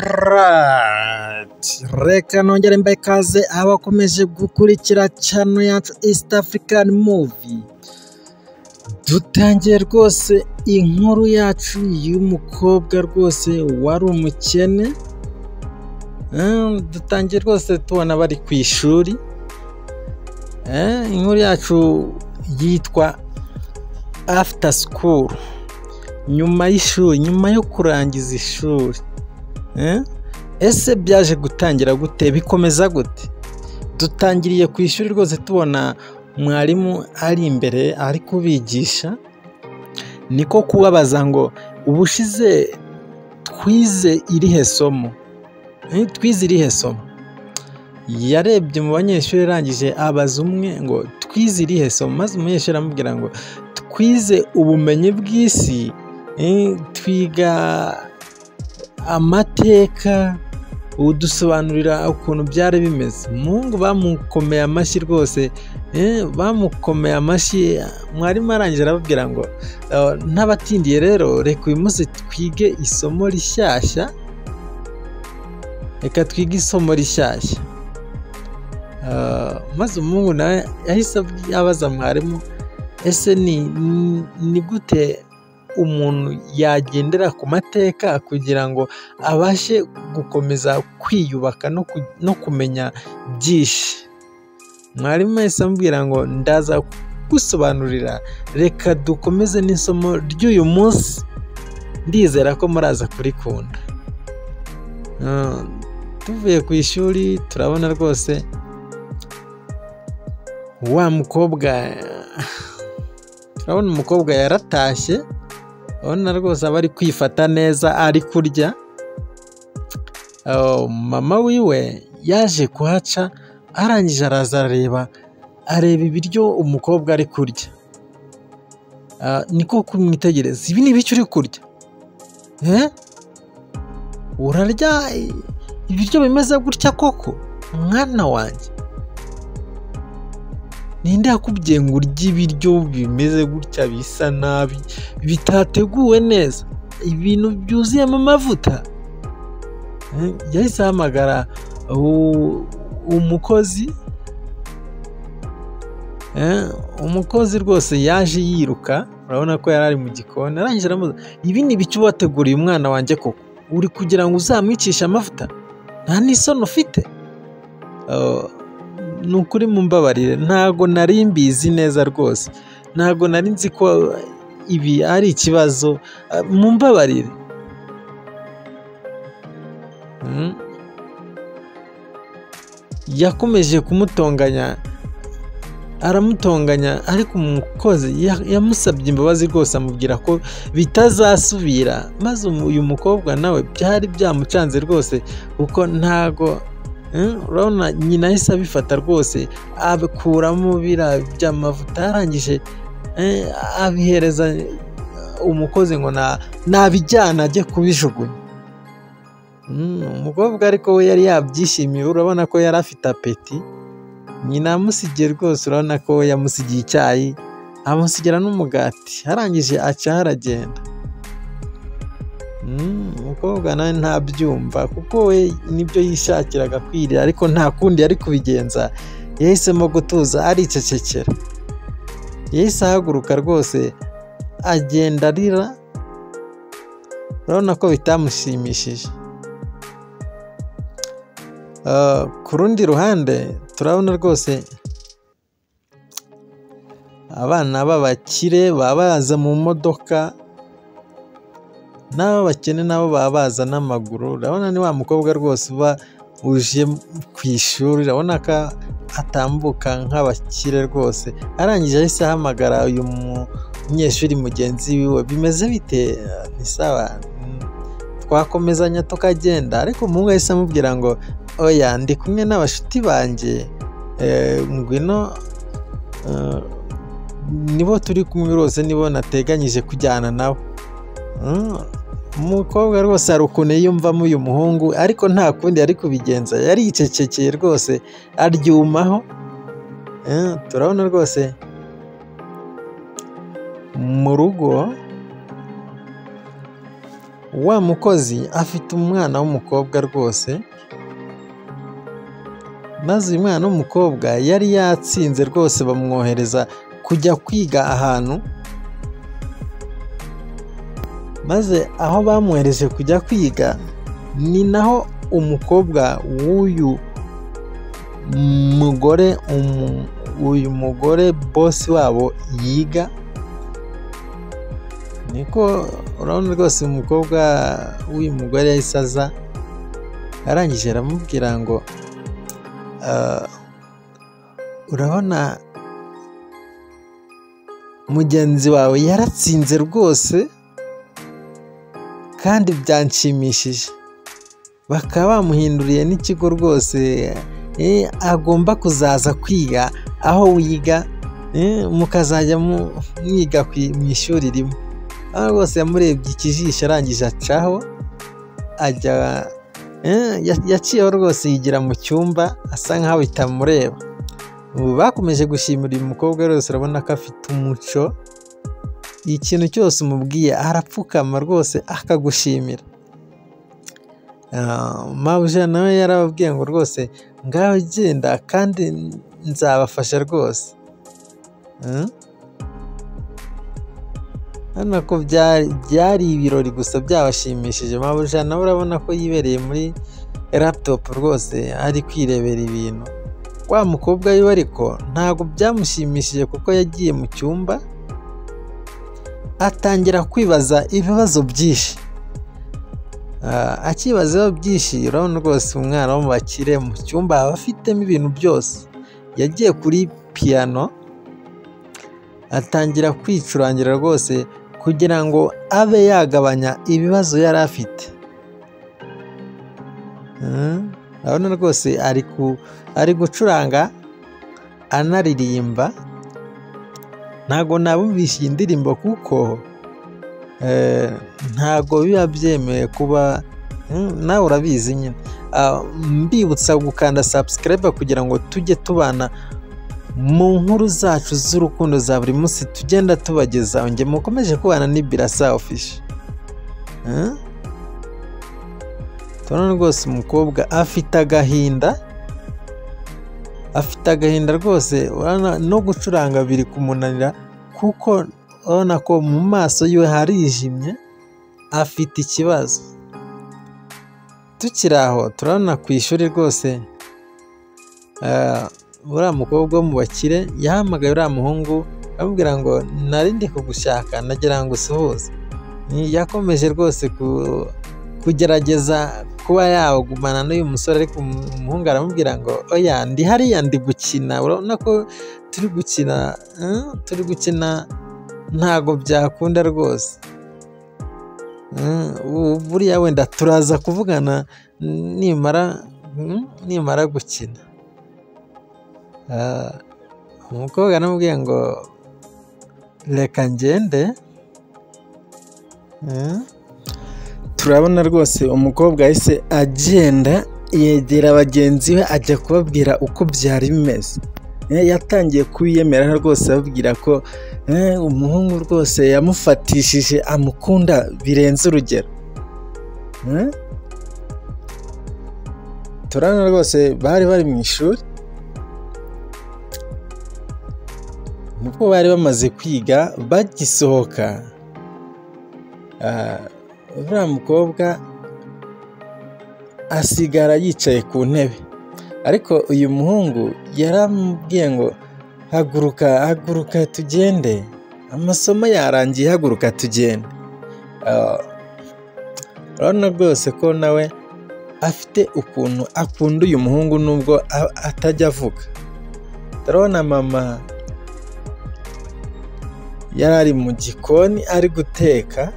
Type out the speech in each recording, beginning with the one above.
Alright, reka nongere mbahe ikaze abakomeje gukurikira channel yacu East African Movie. Dutangiye rwose inkuru yacu y'umukobwa rwose wari umukene. Dutangiye rwose tubona bari ku ishuri. Inkuru yacu yitwa After School, nyuma y'ishuri, nyuma yo kurangiza ishuri. Ese byaje gutangira gute, bikomeza gute? Dutangiriye ku ishuri rwose tubona mwarimu ari imbere ari kubigisha, niko kubabaza ngo ubushize twize irihe somo? Twize irihe somo? Yarebye mu banyeshuri arangije abaza umwe ngo twize irihe somo, maze umunyeshuri aramubwira ngo twize ubumenyi bw'isi, twiga amateka, udusobanurira ukuntu byari bimeze. Umuhungu bamukomeye amashyi rwose, bamukomeye amashyi. Mwarimu arangije arababwira ngo ntabatindiye rero, reka uyu munsi twige isomo rishyashya, reka twige isomo rishyashya. Maze umuhungu nawe yahise abaza mwarimu, ese ni gute umuntu yagendera ku mateka kugira ngo abashe gukomeza kwiyubaka no kumenya byinshi? Mwarimu yahise amubwira ngo ndaza kugusobanurira, reka dukomeze n'isomo ry'uyu munsi, ndizera ko muraza kurikunda. Tuvuye ku ishuri turabona rwose wa mukobwa, turabona umukobwa yaratashye, urabona rwose aba ari kwifata neza, ari kurya. Mama wiwe yaje kuhaca, arangije araza areba ibiryo umukobwa ari kurya, niko kumwitegereza, ibi ni ibiki uri kurya? Urarya ibiryo bimeze gutya koko mwana wanjye? Ninde yakubwiye ngo urye ibiryo bimeze gutya, bisa nabi, bitateguwe neza, ibintu byuzuyemo amavuta? Yahise ahamagara umukozi. Umukozi rwose yaje yiruka, urabona ko yari ari mu gikoni, arangije aramubaza, ibi ni ibiki wateguriye umwana wanjye koko? Uri kugira ngo uzamwicishe amavuta? Nta n'isoni ufite? Ni ukuri mumbabarire, ntago nari mbizi neza rwose, ntago nari nzi ko ibi ari ikibazo, mumbabarire. Yakomeje kumutonganya, aramutonganya, ariko umukozi yamusabye imbabazi rwose, amubwira ko bitazasubira. Maze uyu mukobwa nawe byari byamucanze rwose, kuko ntago, urabona nyina ahise abifata rwose, abikuramo biriya by'amavuta, arangije abihereza umukozi ngo nabijyana ajye kubijugunya. Umukobwa ariko we yari yabyishimiye, urabona ko yari afite apeti. Nyina amusigiye rwose, urabona ko yamusigiye icyayi, amusigira n'umugati, arangije aca aragenda. Umukobwa nawe ntabyumva, kuko we nibyo yishakiraga kwirira, ariko nta kundi yari kubigenza, yahisemo gutuza aricecekera. Yahise ahaguruka rwose agenda arira, urabona ko bitamushimishije. Ku rundi ruhande turabona rwose abana b'abakire baba baza mu modoka, n'ab'abakene nabo baba baza n'amaguru. Urabona ni wa mukobwa rwose uba uje ku ishuri, urabona ko atambuka nk'abakire rwose. Arangije ahise ahamagara uyu munyeshuri mugenzi wiwe, bimeze bite? Ni sawa, twakomezanya tukagenda. Ariko umuhungu ahise amubwira ngo oya, ndi kumwe n'abashuti banjye, ngwino, nibo turi kumwe rwose, nibo nateganyije kujyana nabo. Umukobwa rwose hari ukuntu yiyumvamo uyu muhungu, ariko nta kundi yari kubigenza, yaricecekeye rwose aryumaho. Turabona rwose mu rugo Wa mukozi afite umwana w'umukobwa rwose, maze uyu mwana w'umukobwa yari yatsinze rwose, bamwohereza kujya kwiga ahantu, maze aho bamwohereje kujya kwiga ni naho umukobwa w'uyu mugore, uyu mugore bosi wabo yiga. Niko urabona rwose umukobwa w'uyu mugore yahise aza, arangije aramubwira ngo urabona mugenzi wawe yaratsinze rwose kandi byanshimishije, bakaba bamuhinduriye n'ikigo rwose, agomba kuzaza kwiga aho wiga, mukazajya mwiga mu ishuri rimwe. Aho rwose yamurebye ikijisho, arangije acaho ajya, yaciyeho rwose yigira mu cyumba asa nkaho bitamureba. Ubu bakomeje gushimira uyu mukobwa rwose, urabona ko afite umuco, ikintu cyose umubwiye arapfukama rwose akagushimira. Mabuja nawe yarababwiye ngo rwose ngaho genda kandi nzabafasha rwose. Urabona ko byari ibirori gusa byabashimishije. Mabuja nawe urabona ko yibereye muri laptop rwose ari kwirebera ibintu. Wa mukobwa wiwe ariko ntabwo byamushimishije, kuko yagiye mu cyumba atangira kwibaza ibibazo byinshi. Akibaza ibibazo byinshi, urabona rwose umwana wo mu bakire mu cyumba aba afitemo ibintu byose. Yagiye kuri piyano atangira kwicurangira rwose kugira ngo abe yagabanya ibibazo yari afite. Urabona rwose ari gucuranga anaririmba. Ntabwo nabumvishe iyi ndirimbo kuko ntabwo biba byemewe kuba, nawe urabizi nyine. Mbibutsa gukanda subscribe kugira ngo tujye tubana mu nkuru zacu z'urukundo za buri munsi tugenda tubagezaho. Njye mukomeje kubana ni Birasa Official. Turabona rwose umukobwa afite agahinda, afite agahinda rwose, no gucuranga biri kumunanira kuko urabona ko mu maso yiwe harijimye, afite ikibazo. Tukiri aho turabona ku ishuri rwose, uriya mukobwa wo mu bakire yahamagaye uriya muhungu amubwira ngo nari ndi kugushaka nagira ngo usuhuze. Yakomeje rwose kugerageza kuba yagumana n'uyu musore, ariko umuhungu aramubwira ngo oya ndi hariya ndi gukina, urabona ko turi gukina, turi gukina ntago byakunda rwose. Buriya wenda turaza kuvugana nimara gukina. Umukobwa aramubwiye ngo reka ngende. Turabona rwose umukobwa yahise agenda yegera bagenzi be ajya kubabwira uko byari bimeze. Yatangiye kubiyemera rwose ababwira ko umuhungu rwose yamufatishije amukunda birenze urugero. Turabona rwose bari bari mu ishuri, nibwo bari bamaze kwiga bagisohoka, uriya mukobwa asigara yicaye ku ntebe, ariko uyu muhungu yaramubwiye ngo haguruka, haguruka tugende, amasomo yarangiye, haguruka tugende. Urabona rwose ko nawe afite ukuntu akunda uyu muhungu nubwo atajya avuga. Turabona mama yari ari mu gikoni ari guteka,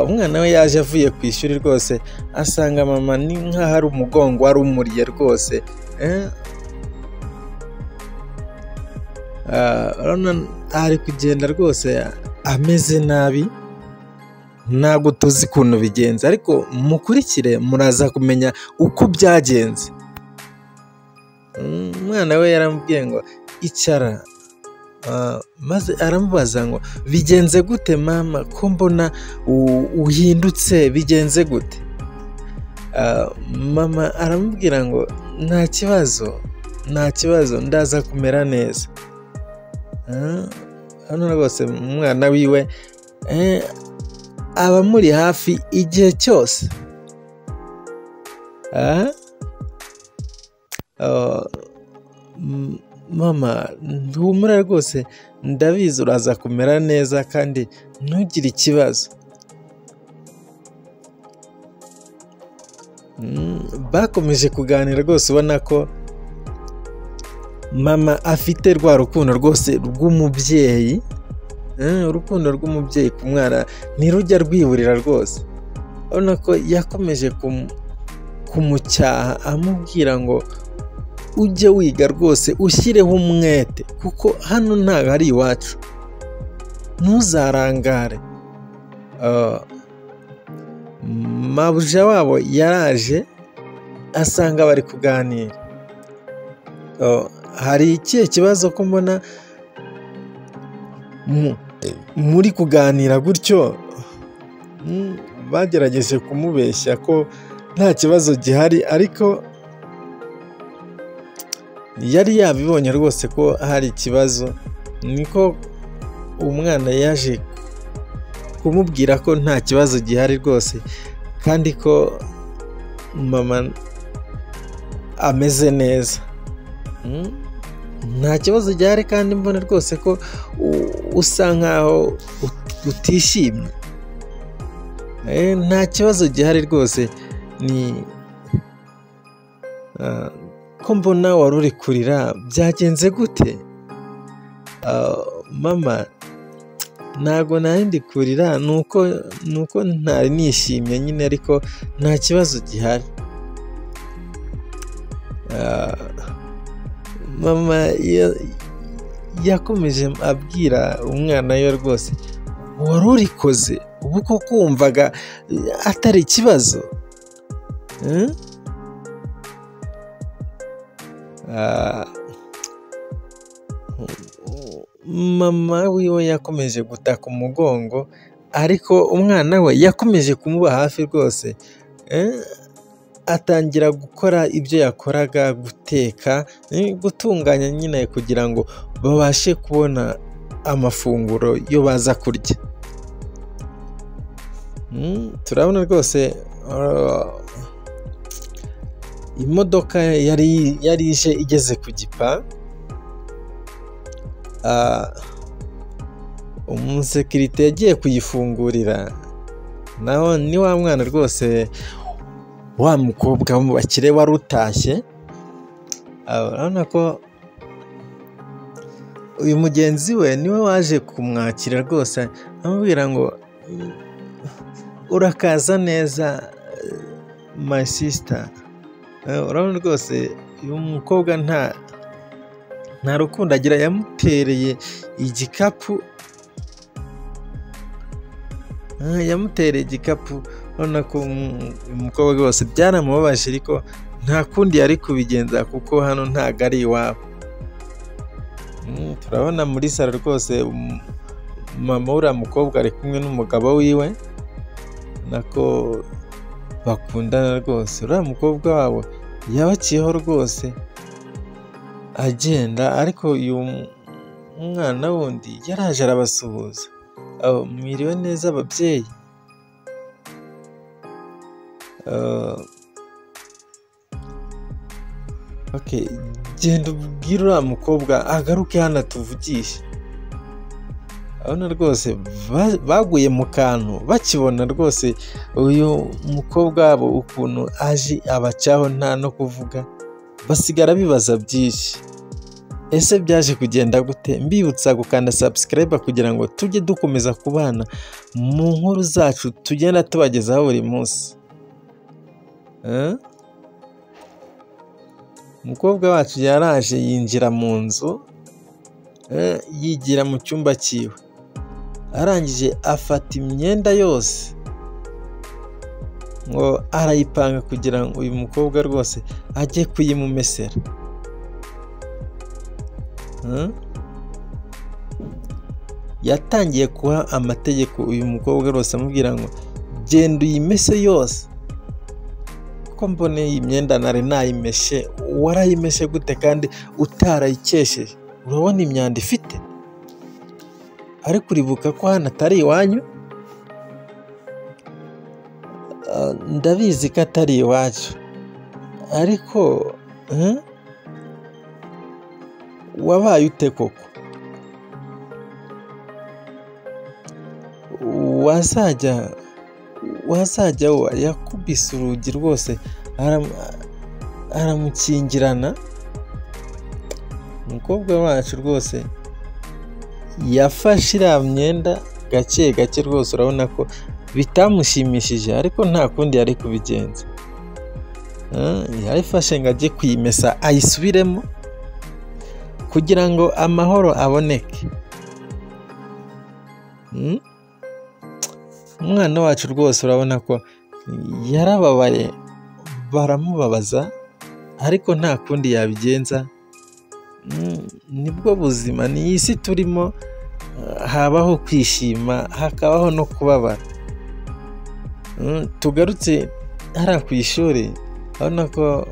umwana we yaje avuye ku ishuri rwose asanga mama ni nk'aho ari umugongo wari umuriye rwose. Ari kugenda rwose ameze nabi, ntabwo tuzi ukuntu bigenze, ariko mukurikire muraza kumenya uko byagenze. Umwana we yaramubwiye ngo icara, Maze aramubaza ngo bigenze gute mama, ko mbona uhindutse, bigenze gute? Mama aramubwira ngo nta kibazo, nta kibazo, ndaza kumera neza. Hano rwose umwana wiwe aba amuri hafi igihe cyose. Mama humura rwose, ndabizi uraza kumera neza kandi ntugire ikibazo. Bakomeje kuganira rwose, ubona ko mama afite rwa rukundo rwose rw'umubyeyi, urukundo rw'umubyeyi ku mwana ntirujya rwiburira rwose. Urabona ko yakomeje kumucyaha amubwira ngo ujye wiga rwose, ushyireho umwete kuko hano ntabwo ari iwacu, ntuzarangare. Mabuja wabo yaraje asanga bari kuganira. Hari ikihe kibazo ko mbona muri kuganira gutyo? Bagerageje kumubeshya ko nta kibazo gihari, ariko yari yabibonye rwose ko hari ikibazo. Niko umwana yaje kumubwira ko nta kibazo gihari rwose, kandi ko mama ameze neza, nta kibazo gihari, kandi mbona rwose ko usa nkaho utishimye. Nta kibazo gihari rwose, ni ko mbona wari uri kurira, byagenze gute? Mama ntabwo nari ndi kurira, nuko ntari nishimye nyine, ariko nta kibazo gihari. Mama yakomeje abwira umwana we rwose, wari urikoze ubu koko wumvaga atari ikibazo? Mama wiwe yakomeje gutaka umugongo, ariko umwana we yakomeje kumuba hafi rwose. Atangira gukora ibyo yakoraga, guteka, gutunganya nyine kugira ngo babashe kubona amafunguro yo baza kurya. Turabona rwose imodoka yari ije igeze ku gipangu, umusekirite yagiye kuyifungurira, naho ni wa mwana rwose, wa mukobwa wo mu bakire wari utashye. Urabona ko uyu mugenzi we niwe waje kumwakira rwose, amubwira ngo urakaza neza my sister. Urabona rwose uyu mukobwa nta rukundo agira, yamutereye igikapu, urabona ko umukobwa rwose byaramubabaje, ariko nta kundi yari kubigenza kuko hano ntabwo ari iwabo. Turabona muri salo rwose mama uriya mukobwa ari kumwe n'umugabo wiwe, nako bakundana rwose. Uriya mukobwa wabo yabaciyeho rwose agenda, ariko uyu mwana wundi yaraje arabasuhuza, mwiriwe neza ababyeyi. Genda ubwire uriya mukobwa agaruke hano atuvugishe. Urabona rwose baguye mu kantu bakibona rwose uyu mukobwa wabo ukuntu aje abacaho nta no kuvuga, basigara bibaza byinshi. Ese byaje kugenda gute? Mbibutsa gukanda subscribe kugira ngo tujye dukomeza kubana mu nkuru zacu tugenda tubagezaho buri munsi. Umukobwa wacu yaraje yinjira mu nzu, yigira mu cyumba cyiwe, arangije afata imyenda yose ngo arayipanga kugira ngo uyu mukobwa rwose ajye kuyimumesera. Yatangiye kuha amategeko uyu mukobwa rwose, amubwira ngo genda uyimese yose, kuko mbone iyi myenda nari nayimeshe, warayimeshe gute kandi utarayikesheje? Urabona imyanda ifite? Ariko uribuka ko hano atari iwanyu? Ndabizi ko atari iwacu, ariko wabaye ute koko? Wazajya yakubise urugi rwose aramukingirana. Umukobwa wacu rwose yafashe iriya myenda gake gake rwose, urabona ko bitamushimishije, ariko nta kundi yari kubigenza. Yayifashe ngo ajye kuyimesa ayisubiremo kugira ngo amahoro aboneke. Umwana wacu rwose urabona ko yarababaye, baramubabaza, ariko nta kundi yabigenza. Nibwo buzima, ni iyi si turimo, habaho kwishima hakabaho no kubabara. Tugarutse hariya ku ishuri, urabona ko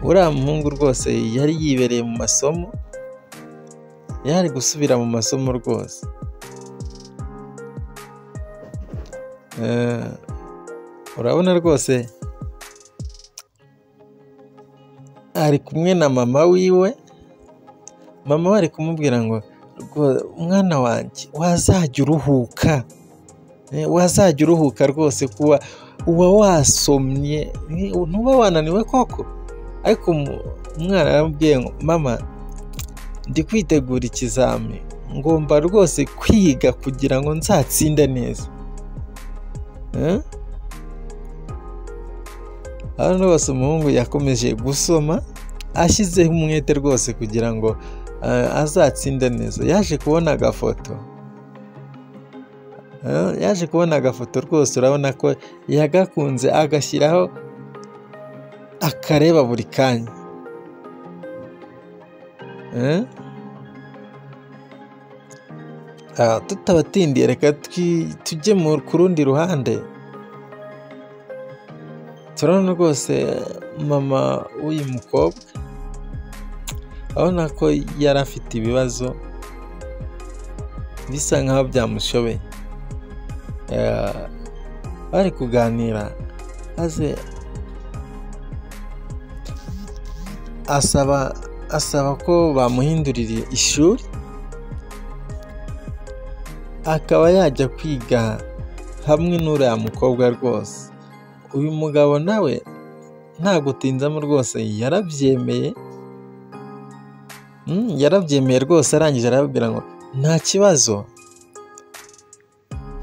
uriya muhungu rwose yari yibereye mu masomo, yari gusubira mu masomo rwose. Urabona rwose ari kumwe na mama wiwe, mama we ari kumubwira ngo mwana wanjye wazajya uruhuka, wazajya uruhuka rwose, kuba uba wasomye ntuba wananiwe koko. Ariko umwana aramubwiye ngo mama ndi kwitegura ikizami, ngomba rwose kwiga kugira ngo nzatsinde neza. Hano rwose umuhungu yakomeje gusoma ashyizeho umwete rwose kugira ngo azatsinde neza. Yaje kubona agafoto, yaje kubona agafoto rwose, urabona ko yagakunze agashyiraho akareba buri kanya. Tutabatindiye reka tujye ku rundi ruhande. Turabona rwose mama w'uyu mukobwa, urabona ko yari afite ibibazo bisa nkaho byamushobeye. Bari kuganira maze asaba ko bamuhindurira ishuri akaba yajya kwiga hamwe n'uriya mukobwa rwose. Uyu mugabo nawe nta gutinzamo rwose yarabyemeye, yarabyemeye rwose, arangije arababwira ngo nta kibazo,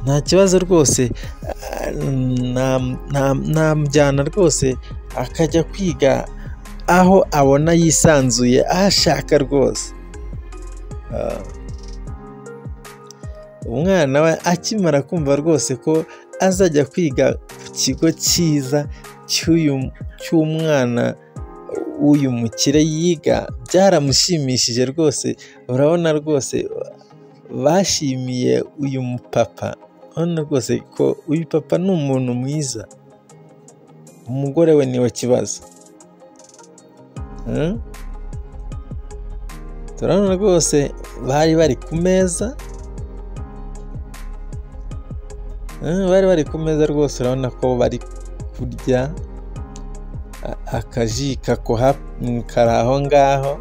nta kibazo rwose, namujyana rwose akajya kwiga aho abona yisanzuye, aho ashaka rwose. Umwana we akimara kumva rwose ko azajya kwiga ku kigo cyiza cy'umwana w'uyu mukire yiga, byaramushimishije rwose. Urabona rwose bashimiye uyu mupapa, urabona rwose ko uyu papa ni umuntu mwiza, umugore we niwe kibazo. Turabona rwose bari bari ku meza, bari bari ku meza rwose, urabona ko bari kurya akaji kari aho ngaho.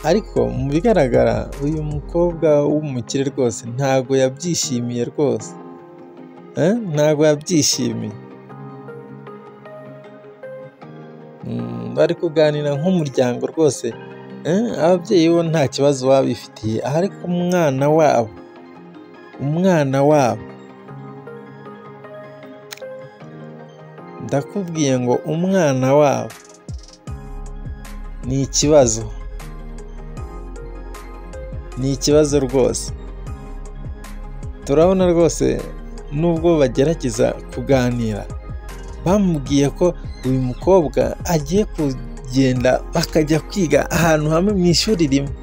Ariko mu bigaragara uyu mukobwa w'umukire rwose ntabwo yabyishimiye rwose, ntabwo yabyishimiye. Bari kuganira nk'umuryango rwose, ababyeyi bo nta kibazo baba bifitiye, ariko umwana wabo, umwana wabo, ndakubwiye ngo umwana wabo ni ikibazo, ni ikibazo rwose. Turabona rwose nubwo bagerageza kuganira, bamubwiye ko uyu mukobwa agiye kugenda bakajya kwiga ahantu hamwe mu ishuri rimwe.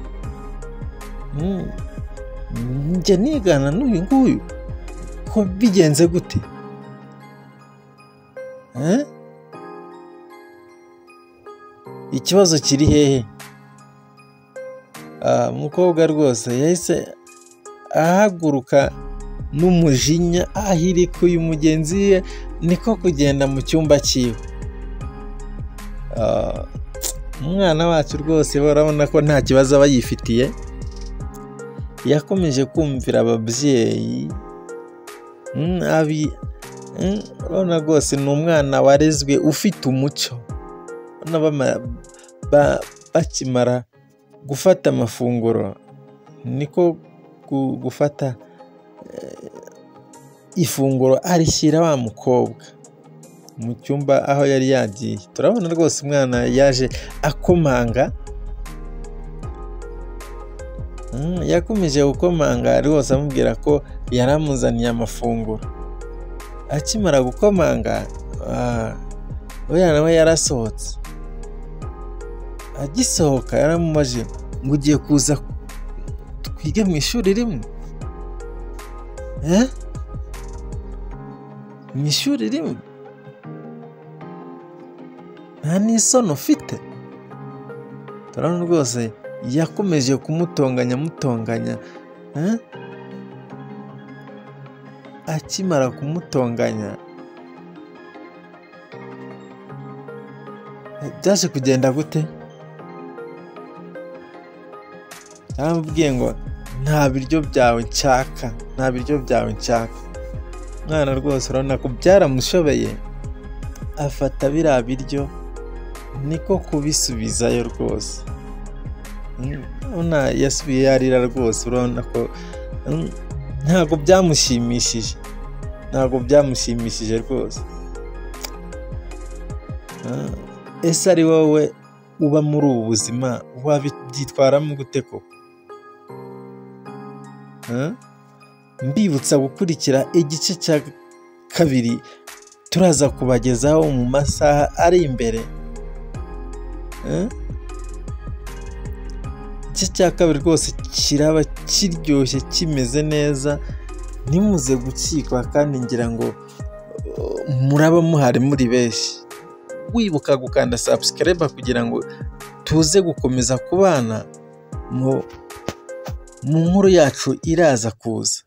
Njye nigana n'uyu nguyu ko bigenze gute? Ikibazo kiri hehe? Umukobwa rwose yahise ahaguruka n'umujinya ahirika uyu mugenzi we, niko kugenda mu cyumba cyiwe. Umwana wacu rwose urabona ko nta kibazo aba yifitiye, yakomeje kumvira ababyeyi. Urabona rwose ni umwana warezwe ufite umuco. Bakimara gufata amafunguro niko gufata ifunguro arishyira wa mukobwa mu cyumba aho yari yagiye. Turabona rwose umwana yaje akomanga, yakomeje gukomanga rwose amubwira ko yari amuzaniye amafunguro. Akimara gukomanga uriya nawe yarasohotse. Agisohoka yaramubajije ngo ugiye kuza twige mu ishuri rimwe? Mu ishuri rimwe? Nta n'isoni ufite? Turabona rwose yakomeje kumutonganya amutonganya. Akimara kumutonganya byaje kugenda gute? Yaramubwiye ngo nta biryo byawe nshaka, nta biryo byawe nshaka. Umwana rwose urabona ko byaramushobeye, afata biriya biryo niko kubisubizayo rwose. Urabona yasubiye yarira rwose, urabona ko ntabwo byamushimishije, ntabwo byamushimishije rwose. Ese ari wowe uba muri ubu buzima wabyitwaramo gute koko? Mbibutsa gukurikira igice cya kabiri turaza kubagezaho mu masaha ari imbere. Igice cya kabiri rwose kiraba kiryoshye kimeze neza, ntimuze gukikwa kandi ngira ngo muraba muhari muri benshi. Wibuka gukanda subscribe kugira ngo tuze gukomeza kubana mu nkuru yacu iraza kuza.